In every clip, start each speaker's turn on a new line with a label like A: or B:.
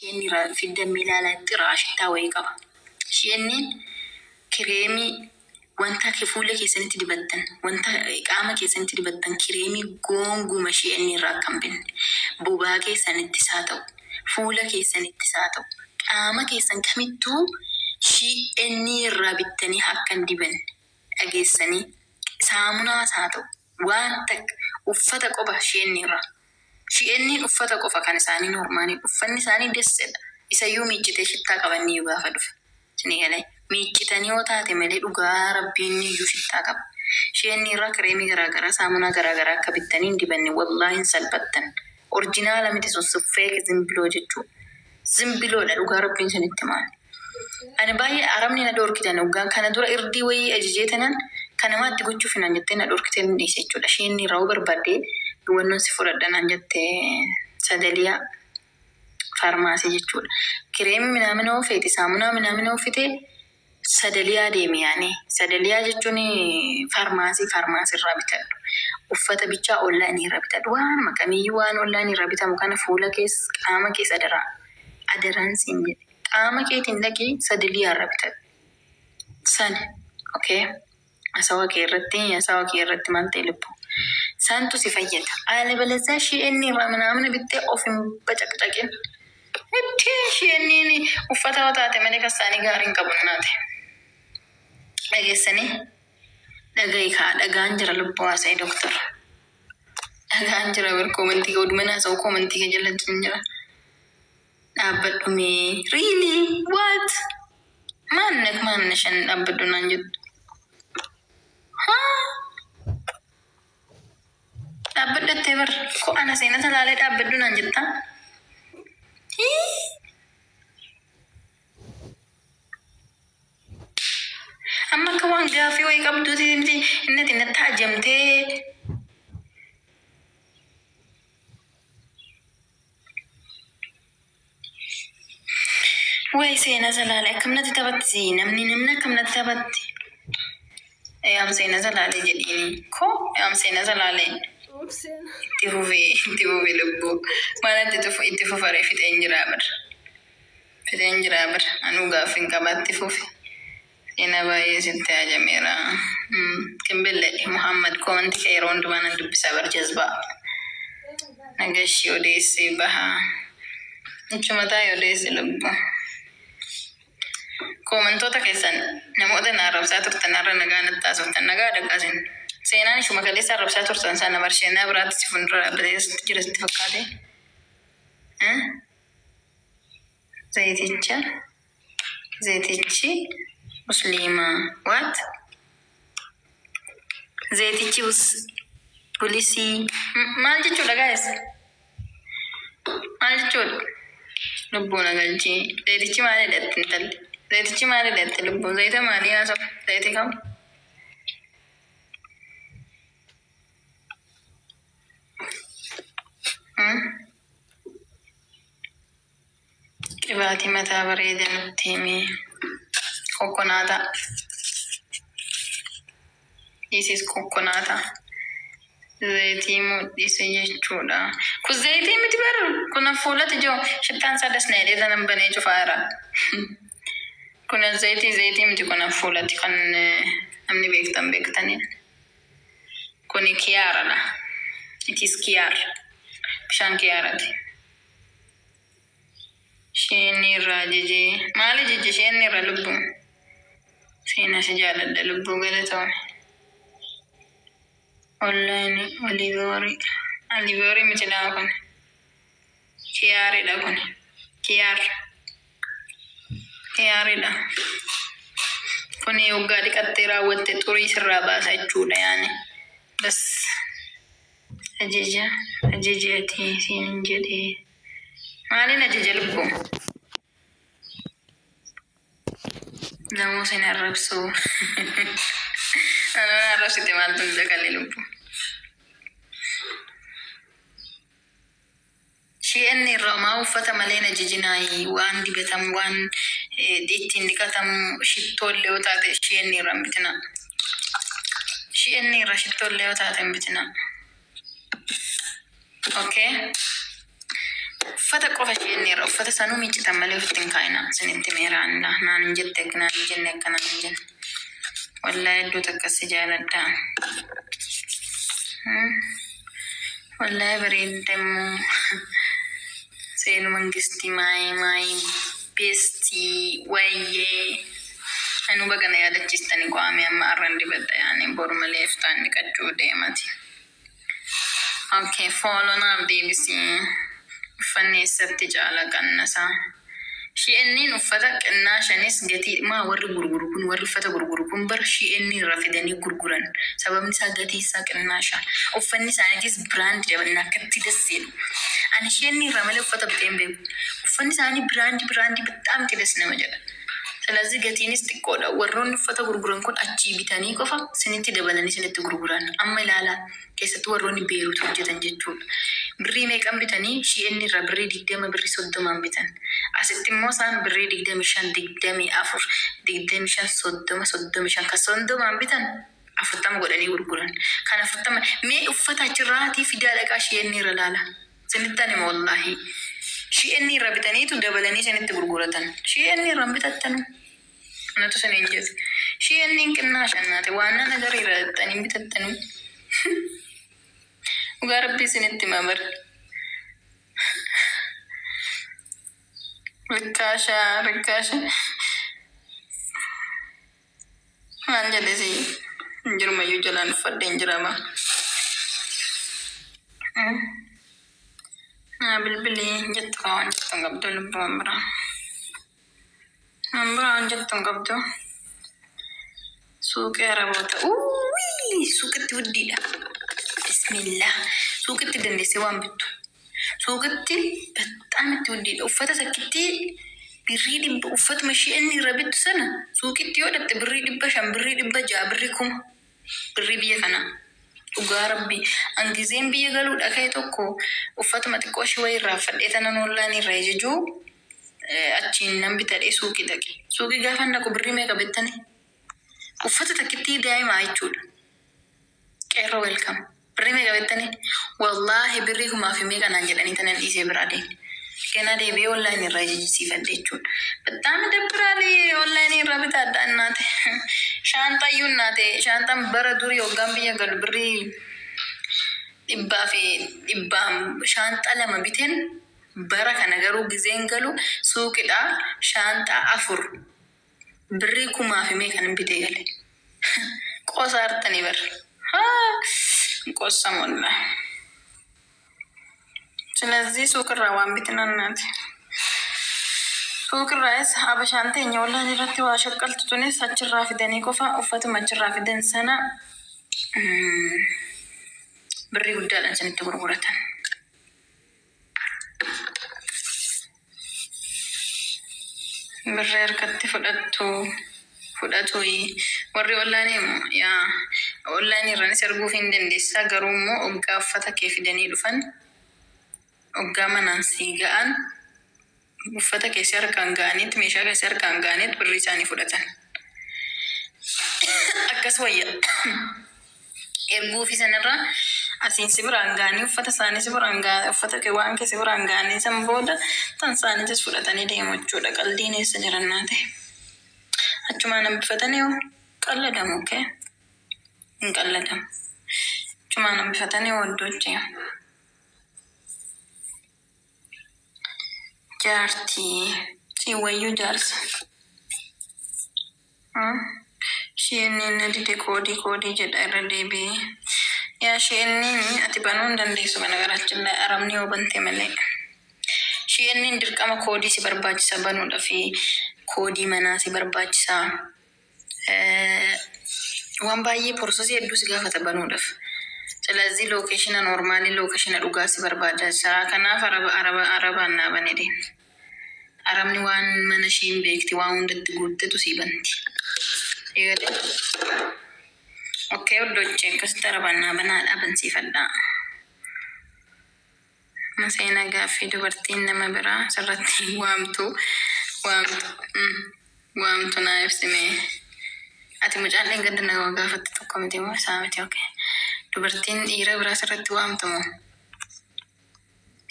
A: Shein irraa fiddan mee ilaalaa xiraa shittaa wayii qaba. Shein kireemii wanta fuula keessanitti dibattan, wanta qaama keessanitti dibattan, kireemii goonguma Shein irraa akka hin binne. Bobaa keessanittis haa ta'u, fuula keessanittis haa ta'u, qaama keessan kamittuu Shein irraa bittanii akka hin dibanne. Dhageessanii? Saamunaas haa ta'u, waan takka, uffata qofa Shein irraa. Shein uffata qofa kan isaanii normal. Uffanni isaanii dessedha. Isayyuu miiccitee shittaa qaba inni iyyuu gaafa dhufe. Isinii galee? Miiccitanii yoo taate malee, dhugaa Rabbii, inni iyyuu shittaa qaba. Shein irraa kireemii garaagaraa, saamunaa garaagaraa akka bittanii hin dibanne. Wallaahi, hin salphattan. Original miti sun, fake zimbiloo jechuudha. Zimbiloodha, dhugaa Rabbiin isinitti himaan. Ani baay'ee arabni na dhorkitan hoggaan kana dura irdii wayii ajajee tanan kan namaatti gochuuf naan jettee na dhorkitee ni dhiise jechuudha. Shein irraa yoo barbaadde wannoon si fudhadha naan jette, sadaliyaa faarmaasii jechuudha. Kireemii minaamina yoo feete, saamunaa minaamina yoo feete, sadaliyaa deemi yaani. Sadaliyaa jechuun faarmaasii, faarmaasii irraa bitadhu. Uffata bichaa online irraa bitadhu. Waan kamiyyuu waan online irraa bitamu kana fuula kees, qaama kees adaraa. Adaraan siin jedhe. Qaama keetiin dhaqii sadaliyaa irraa bitadhu. Sani. Okay. Hasawa kee irratti maal ta'e lubbu? Santu si fayyada. Alabalazaa Shein irraa minaamina bittee of hin bacaqcaqin. Itti Sheiniin uffata yoo taate malee kan isaanii gaarii hin qabu naate. Dhageessanii? Dhaga'i kaa, dhagaan jira lubbuu, haasa'e doktor. Dhagaan jira bar, comment kee oduma haasa'u comment kee jala jira. Dhaabbadhu mee. Really? What? Maanne maanne shan dhaabbadhu naan jettu. Haa? Dhaabbadhu jettee bar. Ko ana seenata talaalee dhaabbadhu naan jettaa? Hii? Amma akka waan gaaffii wayii qabduuti miti inni ati natti hajamtee. Wayi seena salaalee, akkam natti taphatti namni akkam natti taphatti. Yaam seena salaalee jedhiini ko, yaam seena salaalee. Itti fufee, itti fufee lubbuu. Maal itti fufaree? Fixeen jiraa bar. Fixeen jiraa bar. Anuu gaaffii qaba, itti fufi. Seenaa baay'ee sitti hajameera. Kimbille Muhammad, comment kee yeroo hundumaa nan dubbisaa bar, jazbaa. Nagashii odeessee bahaa. Achuma taa'e odeessi lubbuu. Commentoota keessan, namoota na arrabsaa turtan, har'a nagaa natti haasoftan, nagaa dhaqaasin. Seenaan ishuma kaleessa arrabsaa turtan sana bar, seenaa biraatti si fuuldura dhaabbatee jira sitti fakkaate. Zayiticha, zayitichi musliimaa, what? Zayitichi bulisii maal jechuudha, guys? Maal jechuudha? Lubbuu na galchii. Zayitichi maal hidhatti intalli? Zayitichi maal hidhatti lubbuu? Zayita maalii haasa'u? Zayiti kam? Qibaatii mataa bareeda nutti himi. Coconut. This is coconut. Zayitii mudhise jechuudha. Kun zayitii miti bar. Kun fuulatti jiru. Shittaan isaa dasna jedhee tanan banee cufaa jira. Kun zayitii miti, kun fuulatti kan namni beektan beektanidha. Kuni kiyaaradha. It is kiyaar. Bishaan kiyaarati. Shein irraa ajajee. Maali jecha Shein irra lubbuu? Seenaa si jaaladha lubbuu, galatoome. Online Olivoorii. Olivoorii miti laa kun. Kiyaaridha kun. Kiyaar. Kiyaaridha. Kuni waggaa dhiqattee raawwatte xurii sirraa baasa jechuudha yaani. Bas. Ajaja ajajaati siin jedhee. Maaliin ajaja lubbuu? Namuu sin arrabsu. Anuu na arrabsite, maaltu hin dagalee lubbuu? Shein irraa maa uffata malee na jijinaayi, waan dibatamu, waan ittiin dhiqatamu, shittoo illee yoo taate Shein irraa hin bitinaa. Shein irraa shittoo illee yoo taate hin bitinaa. Okay. Uffata qofa isheen irra uffata sanuu miiccitan malee ofitti hin kaa'ina. Isinitti meera annaa naan hin jette naan hin jenne akka naan hin jenne. Wallaahi hedduu takka si jaaladha. Wallaahi bareedda immoo. Seenu mangistii my my bestie wayyee. Anuu baga na yaadachiistani qo'ame amma arran dibadha yaani boru malee iftaan dhiqachuu deemati. Okay, follow naaf deebisi. Uffanni eessatti caala qannasa? Shi'enniin uffata qinnaa shanis gatii maa warri gurguru kun warri uffata gurguru kun bar shi'enni irra fidanii gurguran. Sababni isaa gatii isaa qinnaasha. Uffanni isaaniitis brand dabalina akkatti dasseedhu. Ani shi'enni irraa malee uffata bitee hin beeku. Uffanni isaanii brand brand በጣም ደስ nama jedha. ስለዚህ gatiinis xiqqoodha. Warroonni uffata gurguran kun achii bitanii qofa sinitti dabalanii sinitti gurguran. Amma ilaalaa, keessattuu warroonni Beerut hojjetan jechuudha. Birrii meeqan bitanii shi'enni irraa birrii 20, birrii 30n bitan. Asitti immoo isaan birrii 25, 24, 25, 30, 35 kan 30n bitan 40 godhanii gurguran. Kan 40 mee uffata achirraatii fidaa dhaqaa shi'enni irra laala. Sinitti anima wallaahi. Shi'enni irra bitaniitu dabalanii sinitti gurguratan. Shi'enni irra hin bitattanu. Anatu siniin jedhe. Shi'enni hin qinnaa shannaate waan nana gara irra dhaqxanii bitattanu. Dhugaa rabbii isinitti hima bar. Rikkaasha rikkaasha. Maal jedhe si hin jirumayyuu jalaan uffadhe hin jirama. Naa bilbilii jettu kaa waan jettu hin qabdu lubbuu waan biraa. Waan biraa waan jettu hin qabdu. Suuqii Araboota. Uuwii suuqitti wuddiidha. Bismillah. Suuqitti dandeessee waan bittu. Suuqitti በጣም itti wuddiidha. Uffata takkitti birrii 100 uffatuma ishee inni irra bittu sana suuqitti yoo dhatte birrii 500, birrii 600, birrii 1000 birrii biyya kanaa. Dhugaa rabbii an gizeen biyya galuu dhaka'e tokko uffatuma xiqqoo ishee wayii irraa uffadhee tanan online irraa ejejuu achiin nan bitadhee suuqii dhaqe. Suuqii gaafan dhaqu birrii meeqa bettani? Uffata takkittii daa'imaa jechuudha. Qeerroo welcome. Birrii meeqa bettani? Wallaahi birrii kumaa fi meeqa naan jedhanii tanan dhiisee biraa deeme. Ganaa deebi'ee online irraa ejejisiifadhe jechuudha. በጣም ይደብራል. Online irraa bitaadha እናቴ. Shaanxaa iyyuu እናቴ. Shaanxaan bara durii hoggaan biyya galu birrii dhibbaa fi dhibbaan shaanxaa lama biteen bara kana garuu gizeen galu suuqidhaa shaanxaa afur birrii kumaa fi meeqan bitee gale. Qosa hartanii bar. Haa qossa molla. ስለዚህ suuqirraa waan bitin annaati. Suuqirraas habashaan teenya wallaan irratti waa shaqqaltu tunis achirraa fidanii qofa uffatuma achirraa fidan sana birrii guddaadhaan sanitti gurguratan. Birrii harkatti fudhattu fudhatu warri online immoo yaa online irranis erguuf hin dandeessaa garuu immoo oggaa uffata kee fidanii dhufan oggaa manaan sii ga'an uffata kee si harkaan ga'aniit meeshaa kee si harkaan ga'aniit birrii isaanii fudhatan. Akkas wayya. Erguufi sanarra asiin si biraan ga'anii uffata isaanii si biraan ga'anii uffata kee waan kee si biraan ga'anii san booda tan isaaniitis fudhatanii deemu jechuudha. Qaldiin eessa jirannaa ta'e. Achumaan hambifatanii hoo qalladamu okay? Hin qalladamu. Achumaan hambifatanii hoo iddoochi. Jaartii siin wayyuu jaarsa. Isheen na dide koodii koodii jedha irra deebi'ee. Yaa isheen ati banuu hin dandeessu በነገራችን ላይ arabni yoo bante malee. Isheen dirqama koodii si barbaachisa banuudhaaf koodii manaa si barbaachisa. Waan baay'ee process hedduu si gaafata banuudhaaf. ስለዚህ location normal location dhugaa si barbaada. Kanaaf araba araba arabaan naa bane deema. Arabni waan mana ishee hin beekti waan hundatti guuttetu sii banti. Eegalee. Okay oddoochee akkasitti arabaan naa banaadha bansiifadhaa. Maseenaa gaaffii dubartiin nama biraa sirratti waamtu waamtu waamtu naa ibsime. Ati mucaan dheengadda na gaafatte tokko miti moo isaa miti okay. Dubartiin dhiira biraa sirratti waamtu moo?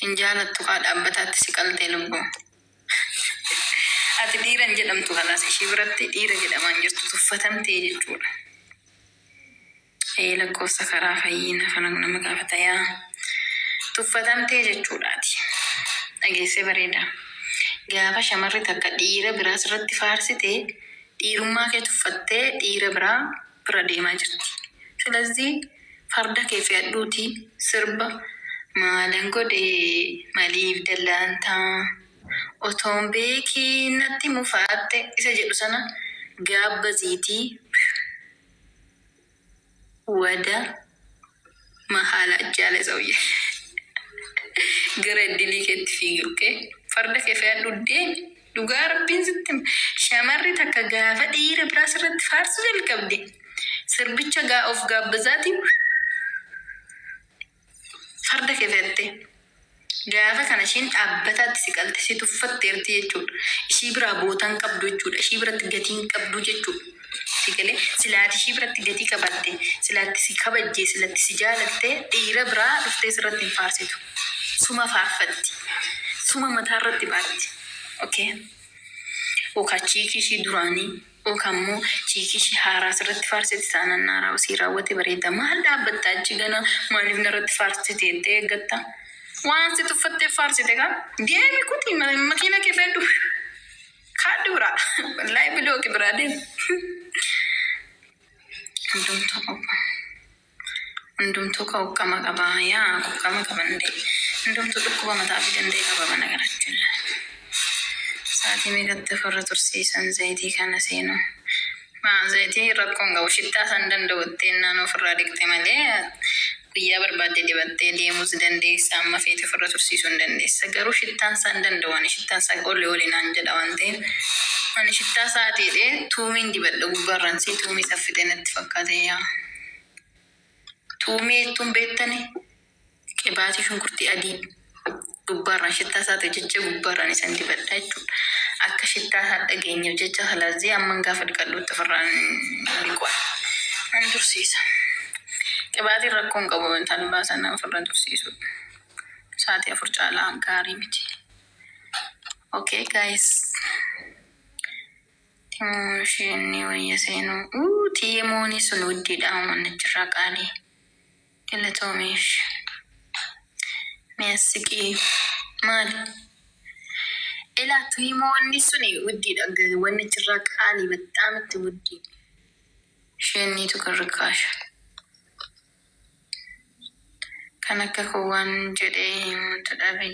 A: Sin jaalattu kaa, dhaabbataatti si qaltee lubbuu. Ati dhiira hin jedhamtu, kalaas ishii biratti dhiira jedhamaan jirtu, tuffatamtee jechuudha. Ee, lakkoofsa karaa fayyina kana nama gaafata yaa tuffatamtee jechuudhaati. Dhageessee bareeda. Gaafa shamarri takka dhiira biraa sirratti faarsite, dhiirummaa kee tuffattee dhiira biraa bira deemaa jirti. ስለዚህ farda kee fe'adhuutii sirba "Maalan godhee maliif dallaantaa otoon beekii natti mufaatte" isa jedhu sana gaabbaziitii wada mahala jaale ሰውዬ gara iddilii keetti fiigi, okay? Farda kee fe'adhu deemi. Dhugaa Rabbiin sitti hima. Shamarri takka gaafa dhiira biraa sirratti faarsuu jalqabde, sirbicha gaa of gaabbazaatii farda kee fe'atte. Gaafa kana ishiin dhaabbataatti si qalte, si tuffatteerti jechuudha. Ishii biraa bootaan qabdu jechuudha. Ishii biratti gatiin qabdu jechuudha. Si galee, silaati ishii biratti gatii qabatte, silaatti si kabajjee, silatti si jaalatte, dhiira biraa dhuftee sirratti hin faarsitu. Suma faarfatti. Suma mataarratti baatti. Okay. Yookaan chiikii ishii duraanii yookaan immoo chiikii ishii haaraa sirratti faarsiti taanaan naaraa sii raawwate bareeda. Maal dhaabbatta achi gana maaliif narratti faarsite jettee eeggatta? Waan si tuffatteef faarsite kan deemi, kuti makiina kee fe'adhu. Kaadhu biraa. Wallaahi bilooki biraa deemi. Hundumtuu qaba. Hundumtuu quuqama qaba. Yaa, quuqama qaban ta'e. Hundumtuu dhukkuba mataa fi danda'e qaba mana garachuun. Sa'aatii meeqatti ofirra tursiisan zayitii kana seenu? Maa, zayitii rakkoon qabu, shittaa san danda'u ittiin naannoo ofirraa dhiqxe malee guyyaa barbaadde dibattee deemuus dandeessa, amma feete ofirra tursiisuu hin dandeessa. Garuu shittaan isaa hin danda'u, ani shittaan isaa oli oli naan jedha waan ta'eef ani shittaa isaatiidhe tuumiin dibadha gubbaarraan sii tuumii saffite natti fakkaate yaa. Tuumii jettuun beektani, qibaatii shunkurtii adii gubbaarraan shittaa isaati jecha gubbaarraan isan dibadha jechuudha. Akka shittaa isaa dhageenyeef jecha salazii amman gaafa dhiqadhutti ofirraan dhiqu. Nan tursiisa. Qibaatiin rakkoon qabu, talbaa sana ofirra tursiisu. Sa'aatii 4 caalaa gaarii miti. Okay guys. Timoo isheen ni wayya seenuu. Tiimooni sun wuddiidha, mannichirraa qaalii. Galatoomeesh. Mi'assiqii maali? Ilaa, tiimoonni suni wuddiidha. Wanni achirraa qaalii, በጣም itti wuddii. Isheen kan rikkaasha. Kan akka koo waan jedhee himuutu dhabe.